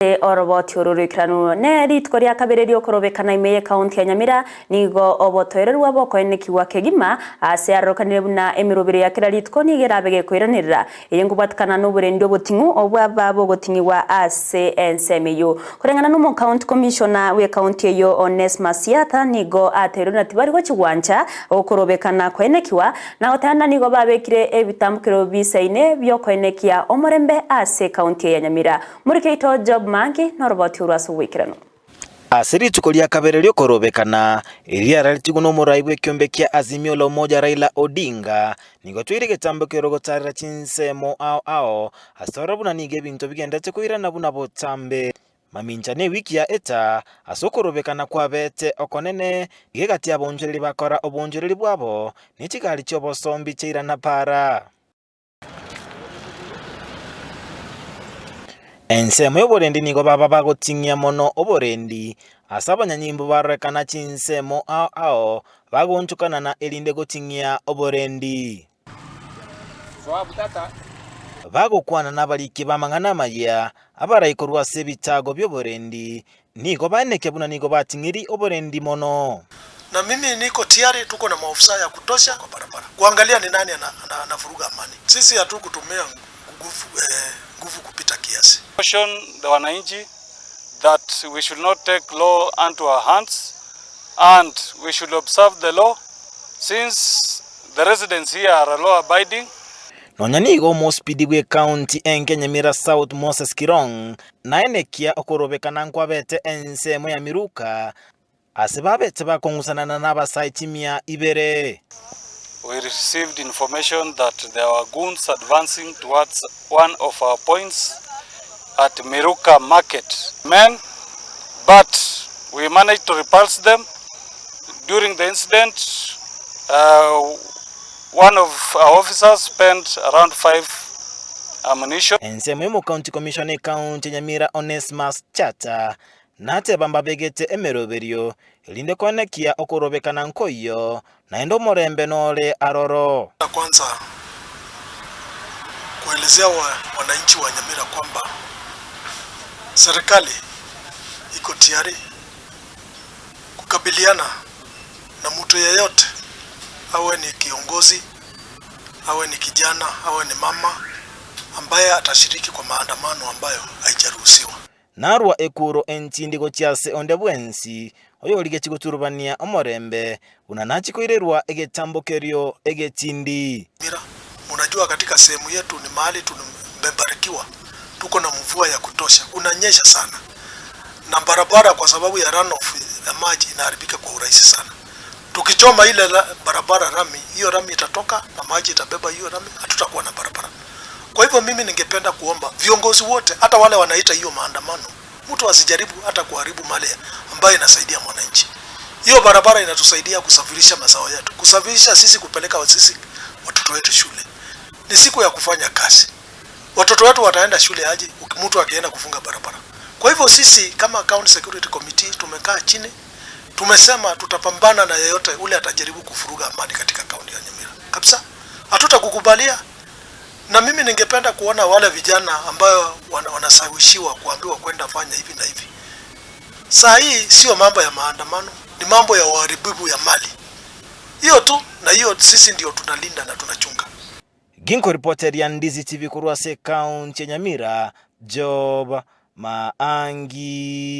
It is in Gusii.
Ase oroboti oru roikeranu ne rituko ria kabere riokorobekana ime y'ekaunti ya Nyamira, nigo obotoererwa bokoenekigwa kegima ase arokanire buna emerobero ya kera rituko nigo erabe gekoiranerera, eye nkobwatekana noborendi oboting'u obwaba bogoting'igwa ase ensemo eyio. Koreng'ana nomokaunti commissioner bw'ekaunti eyio Onesmus Siatha nigo ateirwe buna tibari gochi gwancha okorobekana koenekigwa na goteba buna nigo babekire ebitambukero bisaine biokoenekia omorembe ase ekaunti eye ya Nyamira. Morikeito Job Mangi noroboti orwo ase oboikeranu. Ase rituko ria kabere ri'okorobekana, erio riararetigwe nomorai bw'ekiombe kia Azimio la Umoja Raila Odinga, nigo toire egetambo keria gotarera chinsemo ao ao ase ororo buna nigo ebinto bigenderete koirana buna botambe. Mamincha newiki ya eta ase okorobekana kwabete okonene, iga egati y'abaonchoreri bakora oboonchoreri bwabo, ne chigari chi'obosombi chiairana para. Ensemo y'oborendi nigo baba bagoting'ia mono oborendi, ase abanyanyimbo barorekana chinsemo ao ao bagoonchokanana erinde goting'ia oborendi. Bagokwana nabariki b'amang'ana amayia, abarai korwa ase ebitago bi'oborendi, Nigo baenekia buna nigo bating'iri oborendi mono. Na mimi niko tiyari, tuko na maofisa ya kutosha kwa barabara kuangalia ni nani anavuruga amani. Sisi hatukutumia nguvu, eh, nguvu kupita kiasi. Caution the wananchi that we should not take law unto our hands and we should observe the law since the residents here are law abiding. Nonya nigo omosipidi bw'ecounty enke Nyamira South Moses Kirong Naenekia okorobekana nkwabete ensemo ya Miruka, ase babete bakong'usanana n'abasae chimia ibere. We received information that there were goons advancing towards one of our points at Miruka market. Men, but we managed to repulse them. During the incident, uh, one of our officers spent around five ammunition. Ensemo y'omocounty commissioner ekaunti ya Nyamira Onesmus Chacha nateba mbabegete emeroberio erinde koenekia okorobekana nkoiyo naende omorembe nore aroro. Kwanza kuelezea wananchi wa Nyamira kwamba serikali iko tayari kukabiliana na mtu yeyote awe ni kiongozi, awe ni kijana, awe ni mama ambaye atashiriki kwa maandamano ambayo haijaruhusiwa. Narua ekuro entindi gochia ase onde bwensi oyorigetie goturubania omorembe, buna nachie koirerwa egetambo kerio egetindi. Mira, Munajua katika sehemu yetu ni mahali tumebarikiwa, tuko na mvua ya kutosha, kunanyesha sana na barabara kwa sababu ya runoff ya maji inaharibika kwa urahisi sana. Tukichoma ile barabara rami, hiyo rami itatoka na maji itabeba hiyo rami, hatutakuwa na barabara. Kwa hivyo mimi ningependa kuomba viongozi wote, hata wale wanaita hiyo maandamano, mtu asijaribu hata kuharibu mali ambayo inasaidia mwananchi. Hiyo barabara inatusaidia kusafirisha mazao yetu, kusafirisha sisi, kupeleka sisi watoto wetu shule. Ni siku ya kufanya kazi. Watoto wetu wataenda shule aje mtu akienda kufunga barabara? Kwa hivyo sisi kama County Security Committee tumekaa chini, tumesema tutapambana na yeyote ule atajaribu kufuruga amani katika kaunti ya Nyamira. Kabisa. Hatutakukubalia. Na mimi ningependa kuona wale vijana ambayo wanasawishiwa kuambiwa kwenda fanya hivi na hivi. Saa hii sio mambo ya maandamano, ni mambo ya uharibifu ya mali. Hiyo tu, na hiyo sisi ndio tunalinda na tunachunga. Ginkoripoteria Ndizi TV korwa ase ekaunti ya Nyamira, Job Maangi.